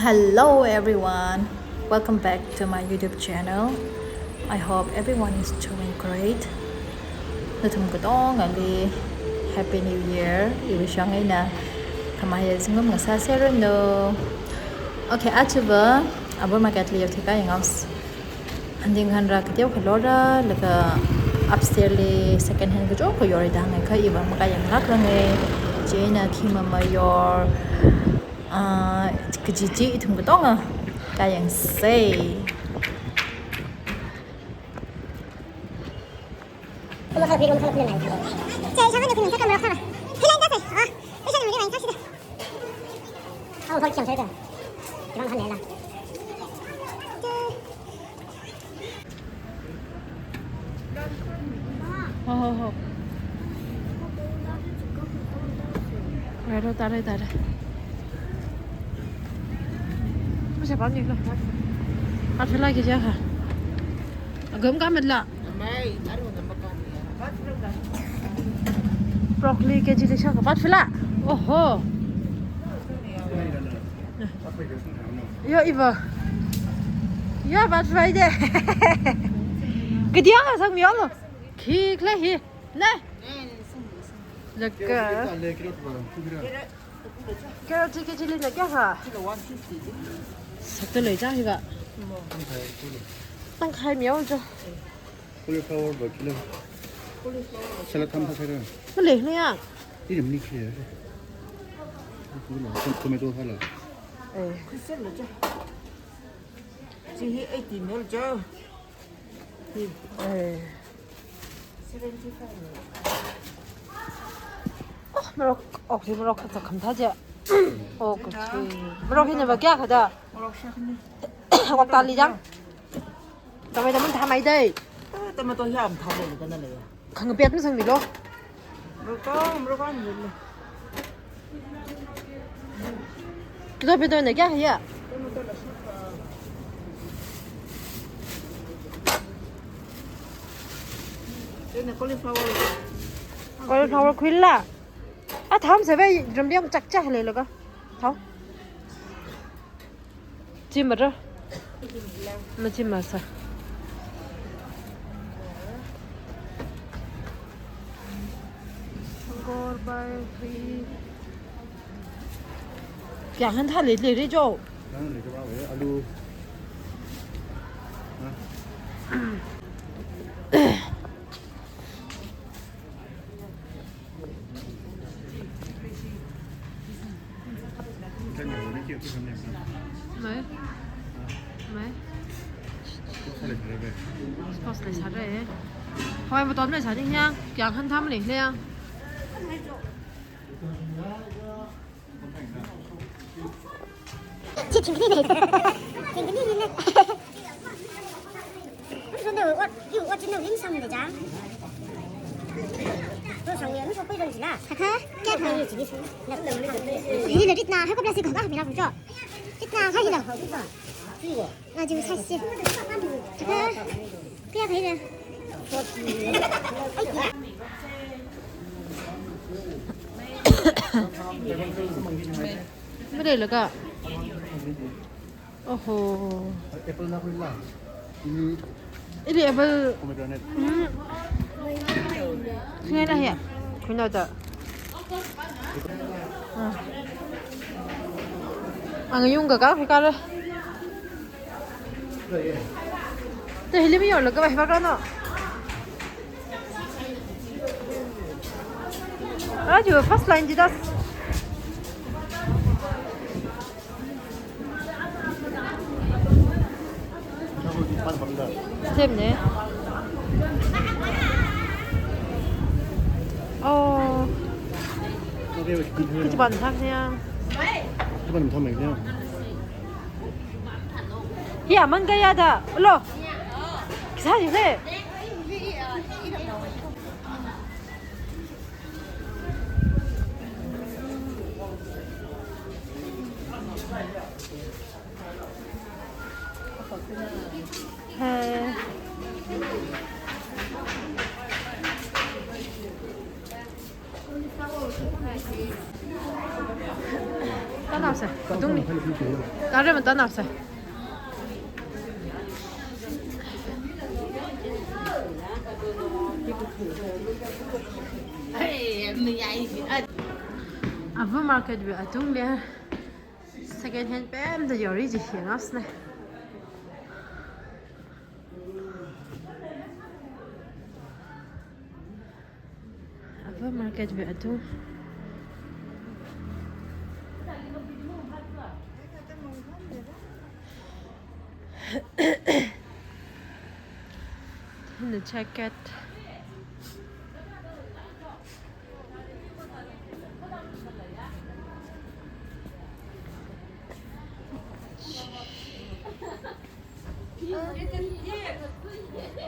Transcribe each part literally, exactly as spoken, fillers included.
Hello everyone, welcome back to my YouTube channel. I hope everyone is doing great. Nathum katongali Happy New Year. I wish yangina kamaya zingkum ngasāserranu. Okay, achiva Abur Market li yaothika yangaus. Handing hanra kateo khalora, laga upstairs li second hand kacho kayor da ngai kha iva makayang lak langai. Chieina khi mama yor, ah, kaji chi ithum katonga kayang sei. Ho, ho, ho. Tare, tare, tare. Masih apa ni lo? Apa lagi jaga? Agam kamat la. Broccoli kg li shaka pat fila. Oho. Yo, iva. Yo, pat fila de. Gede ya sang mi olo. Khi khle hi. Ne. Laga. Carrot kg li na kya ha? Sakta lei cha hi va. Tangkhai mi olo. Cauliflower ba kilo. Salad tham tha sai ra. Malei le ya. Irim ni khe. Tomato tha la. Eh. Chi hi eighty mil jo. Eh. Seventy-five mil. Oh, morok, ok, morok kata kham tha je. Ok, morok hina ba kya khada? Morok shak ni. Wak tali jang. Tamai tamai thamai dai. Eh, tamai to hiam thamai ni kana le ya. Khang pet masang milo. Mrukang, mrukang ni le. Kito pet na kya ya? Ina cauliflower. Cauliflower khuila. A tham sa bai rum liang chak chak le laga. Thao. Chimara. Machimasa. Sangkor bai free. Kya han tha le le re jo. Alu. Mai. Mai. Sports lei sāra. Hoi, bottom lei sāra ya. Kya khan tham lei ya. Chi thingni ne. Thingni ne. Yu ot china win sam de jang. Ro sang ya, mi so pei don jila. Ha, kya kha? Ni le rit na, ha ko plastic ko ka, mi la ko. Rit na, ha hi la ko. Nga jing sa si. Ha, kya kha ya? Mare laga. Oho. Apple na kuila. Ili. Ili apple. Pomegranate. Hmm. Khuina hiya. Khuina ta. Ah. Ang yung gaga hikala. Te hili mi yorlaga ba hibak rano. Aju first line jidas. Same ne. Oh. Kichi ban thak ne ya. Kichi ban tham ne ya. Hi aman kaya da. Lo. Kisa ji se. Hai. Navsa, tungli. Tare mata navsa. Ava market wui atungli second hand pemda yori ji yanghaosei. Ava market wui atung. Hina jacket.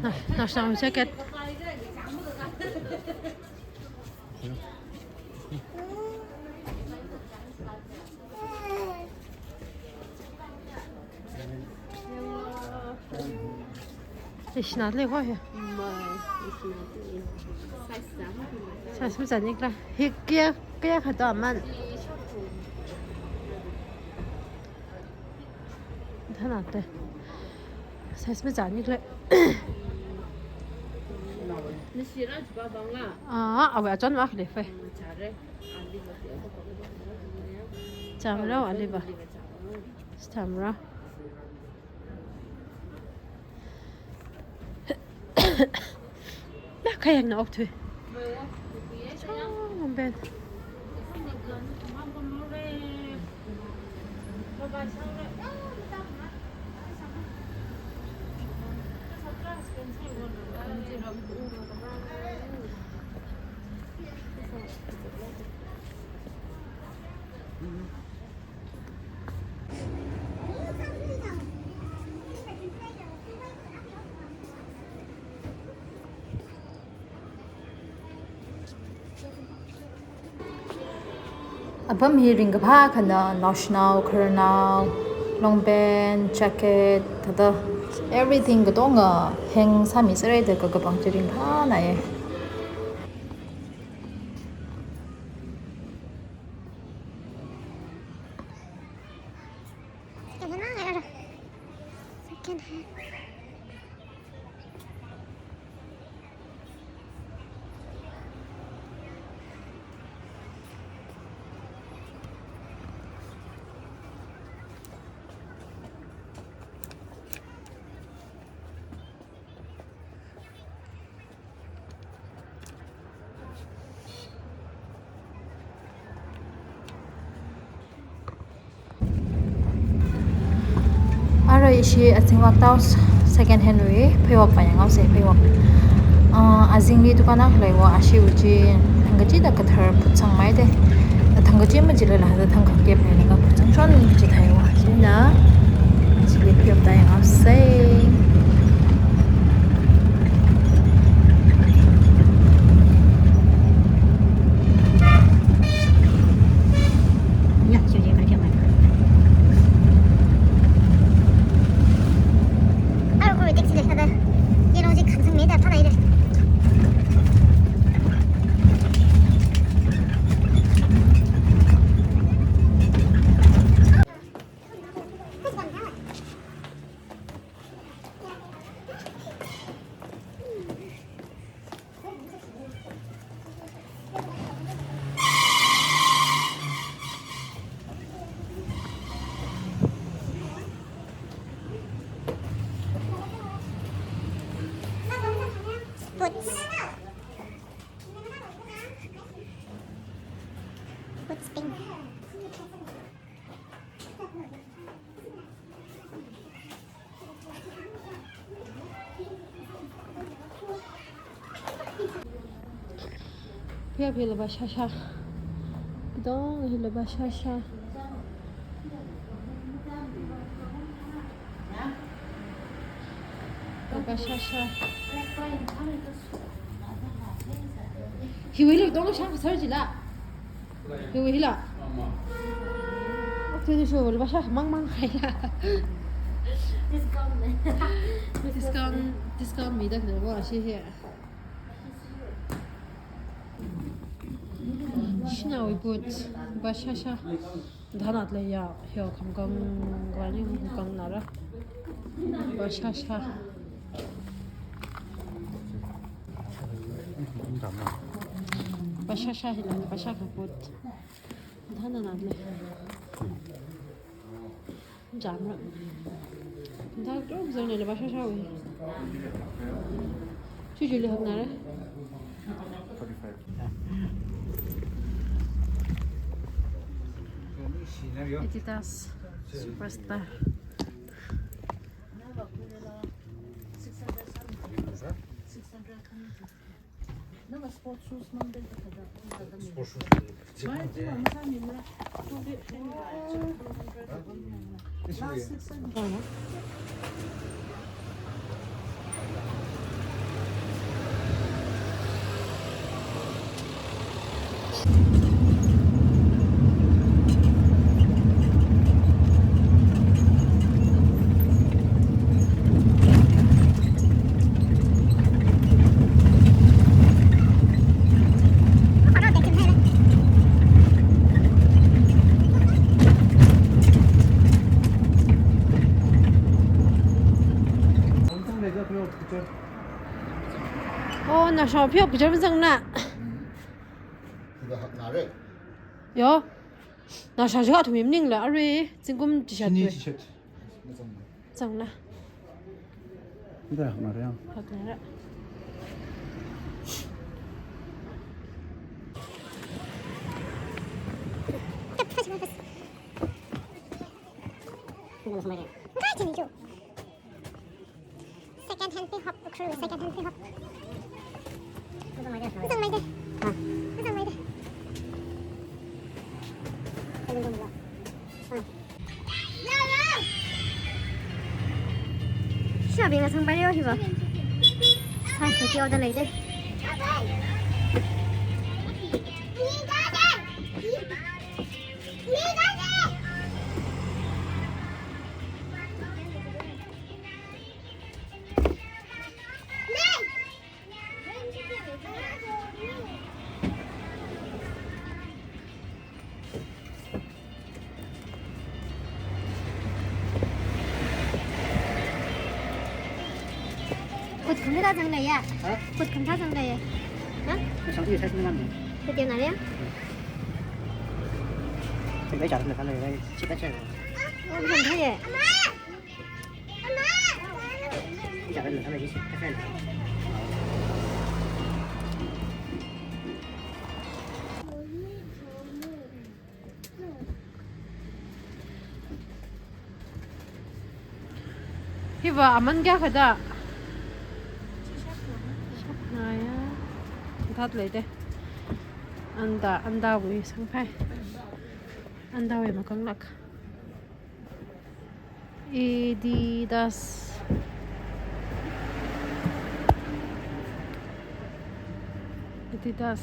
Na, na, na, jacket. Ishi nale ko ya. Size machānikla. Hi kayā, kayā khato aman. Thana te. Size machānikla. Nashira jiba bangla. Ah, awui achon wa khalei fai. Chāre. Chāmrao aliva. Chāmrao. Ba, khayang na okthui. Chong ben. Apam hi ringkaphā akhana, naoshinao, khararnao, long pant, jacket, thāda everything katonga hang sāmi sārai da kakapam chi ringphānai. Second hand. Arui ishi azingvak tao, second hand wui pheiwap vāyanghaosei, pheiwap. Ah, azingli dukan akha leiva, ashiwui chi thangkachida kathar phutsangmei de. Thangkachi machilala, thangkha kep leilaga phutsangshon chitheiva. China chili pheiwap tāyanghaosei. Boots. Boots pink. Pheiwap hila ba shāshā. Dong hila ba shāshā. Ba shāshā. Hiwui hila dong shākasar jila. Hiwui hila. Okthuili sho, lupā shāmang mang haila. Discount le. Discount, discount mida khalei va shi hi. Shanaowui boots. Bashasha. Dhanat le ya, yo kang kang, wani kang nara. Bashasha. Bashasha hila, basha kaput. Dhanat le. Jamra. Dak tok zone le bashasha wi. Chuchu le hakna re. Adidas Superstar. Sports shoes. Oh, nashao pheophok kachar mazangna. Hiva hakna re. Yo. Nashao jiakha athum maningla, arui zingkum chishat. Shini chishat. Zangna. Nda hakna re. Hakna re. Second hand pehop, Ukhrul second hand pehop. Uzang maide. Uzang maide. Ha. Uzang maide. Ha. Shabing asang payo hiva. Sa seki order leide. Khut khumda zangla ya? Ha? Khut khumda zangla ya? Ha? Khut khumda zangla ya? Khut khumda zangla ya? Khut khumda zangla ya? Oh, khumda ya? Hiva aman kayākha da? Shapngaya. That leide. Anda, andawui sangphai. Andawui makanglāk. Adidas. Adidas.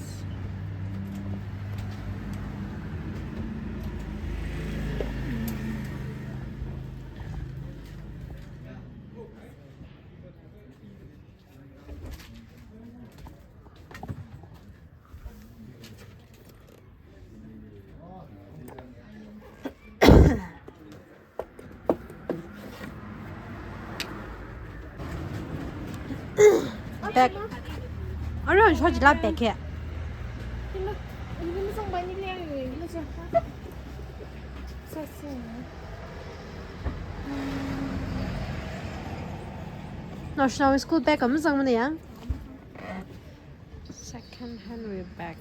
Bag. Arui shojila bag he. National school bag amazangmana ya. Second hand bag.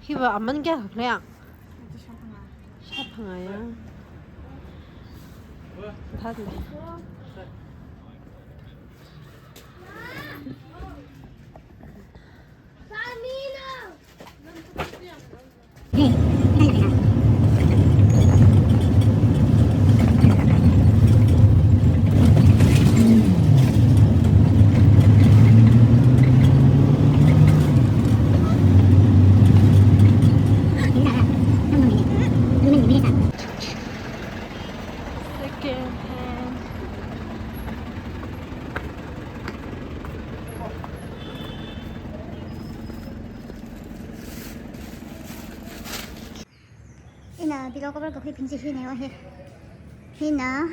Hiva aman kayākha khala ya? Shapngaya. That le. Pillow cover kahuibing chi hina, oh, hi. Hina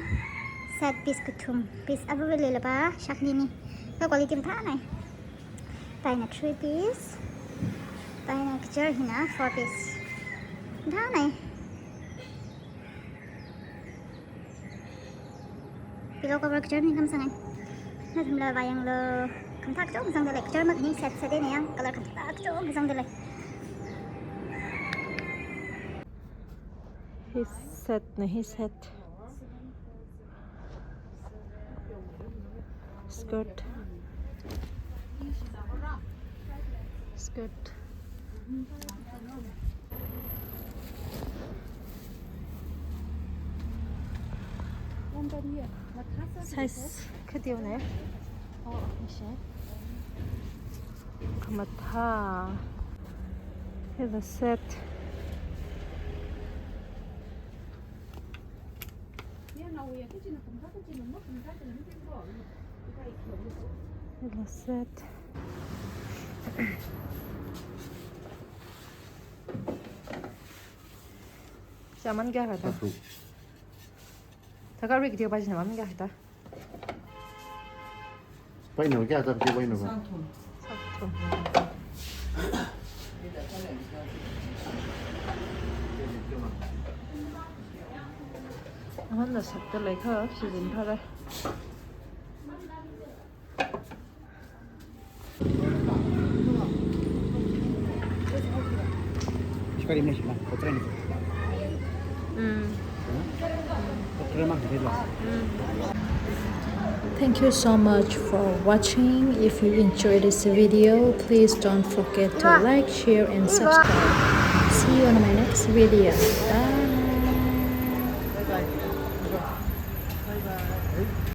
set piece kathum, piece aruili laba shaknini. Ka quality mathānai. Paina three piece. Paina kachar hina four piece. Mathānai. Pillow cover kachar ni khamsangai. Nathumla vāyanglu, khamathā kachungkha zangdalei. Kachar makhaning set set eina yang, color khamathā kachungkha zangdalei. Hi set na, hi set. Skirt. Skirt. Size khateonei. Khamathā. Hila set. Hila set. Saman kayākha ta? Sātharuk. Thākha rik dia ba jina maman kayākha ta? Paina kayā ta, paina ba? Sāthum. Sāthum. Aman la sakta lei kha, season phāra. Thank you so much for watching. If you enjoyed this video, please don't forget to like, share, and subscribe. See you on my next video. Bye.